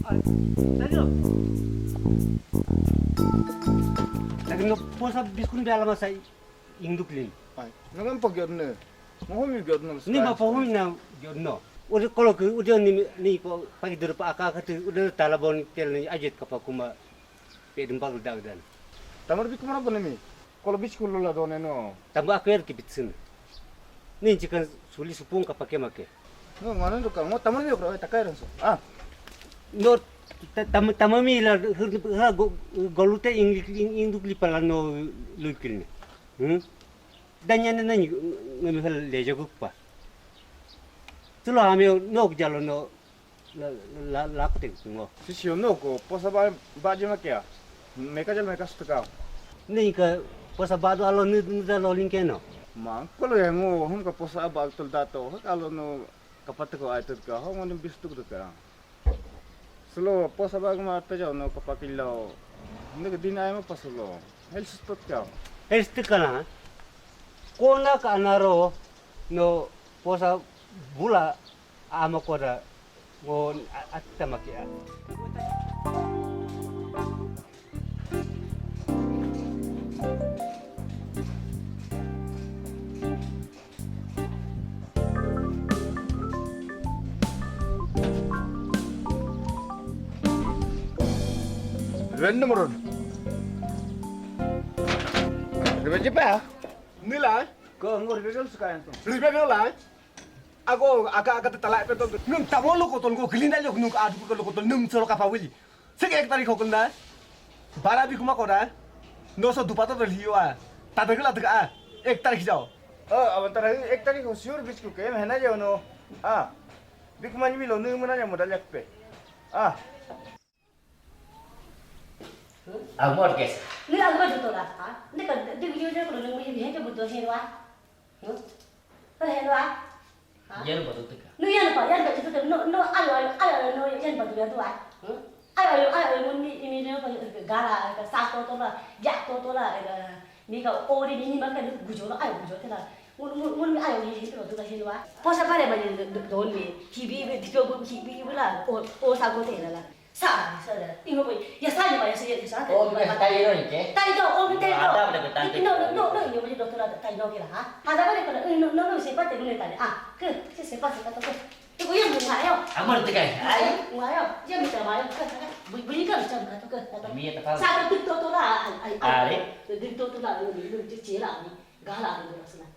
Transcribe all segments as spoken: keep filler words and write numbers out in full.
Ai, tadi lo. Lagi no posa biskun bela masa induk lin. Ai, nagan pa gyodne. Mo humi gyodne. Ni ma pohumi na gyodno. Udah kalau ke udah ni ni pa pagi dulu pa aka kata udah talabon tel ni ajit kapa kuma pedem bagul dagdan. Tamar bi kumara bone mi. Kalau bis kulo la done no. Tamu aku er kibitsin. Ni cikan suli supung kapa ke make. No ngana do ka ngo tamar mi okra takai ranso. Ah, No, ta- tama tama mi la hir ha go- golute ing ing induk li pala no luikil ni. Hmm? Danya na nani ngami hal leja gukpa. Tulo ami no jalo no la la la kote ngo. Sisio no ko posa ba ba jema kya. Meka jal meka sutka. Ni ka posa badu alo ni ni da lo lin keno. Ma kolo ya ngo hum ka posa ba tul dato. Alo no kapat ko ai tut ka ho ngone bis tuk ka. Solo posa ba ma ta jao no kapakilo. Nek din ai ma pasulo. Hel sut ka. Hesti kana. Kona ka anaro no posa bula ama koda ngo atama kia. Rende moron. Rebe jepa. Nila. Ko ngor be gel sukayan to. Rebe no la. Ago aga aga te talai pe to. Nung tabo lo kotol go gilinda lo nung adu ko lo kotol nung solo kapa wili. Sik ek tarik hokol na. Bara bi kuma koda. No so dupato to liyo a. Tadagla daga a. Ek tarik jao. Oh, aban tara ek tarik ho sure bis ku ke mehna jao no. Ah. Bi kuma ni mi lo nung mana jao modal yak pe. Ah. Amor guys. Ni la gua juto la ha. Ni ka di video je ko ni mi he ke buto he wa. Ko he wa. Yan ba tutuka. No yan ba yan ba juto no no ayo ayo ayo no yan ba juto wa. Ayo ayo ayo ayo ni ni ni ko gara ka sa to to la ya to to la ka ni ka o ni ni ma ka ni gujo la ayo gujo te la. Ngun ngun ngun ayo ni he ke buto he wa. Posa pare ba ni don ni. Hibi bi di ko hibi bi la o o sa go te la la. Sa, sa, ingo boy. Ya sa ni ba ya sa ya sa. Oh, bukan tayo ron ke? Tayo to, oh, tayo to. Ada pada petante. No, no, no, no, ingo boy doktor tayo no kira ha. Ada pada kena no no no sepa te no tadi. Ah, ke, ke sepa sepa to ke. Itu yang bunga yo. Amor te kai. Ai. Bunga yo. Dia minta mayo ke. Bunyi kan macam kata ke. Mia tapal. Sa tu tu tu lah. Ai. Are. Tu tu tu lah ni ni tu cila ni. Gala ni tu sana.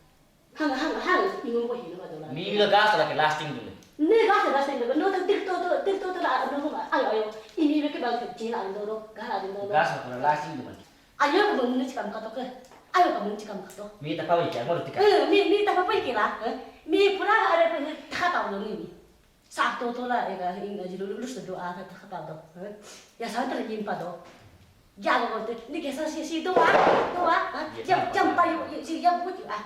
Hang hang hang ingo boy ni ba tu lah. Mi lo gas la ke lasting dulu. Ne gasa gasa ne no to dikto to dikto to la no ma ayo ayo ini me ke ba ke jela ando no gara ando no. Gas la ke lasting dulu. Ayo ko mun ni kam ka to ke. Ayo ko mun ni kam ka to. Mi tapal ke amor te kai. Eh mi mi ta pa pa ke la. Mi pura are pe ta ta lo ni. Sa to to la e ga in ga jilu lu su do a ta ta ta do. Ya sa ta yin pa do. Ya lo ko te ni ke sa si si do a do a. Jam jam pa yo si ya bu a.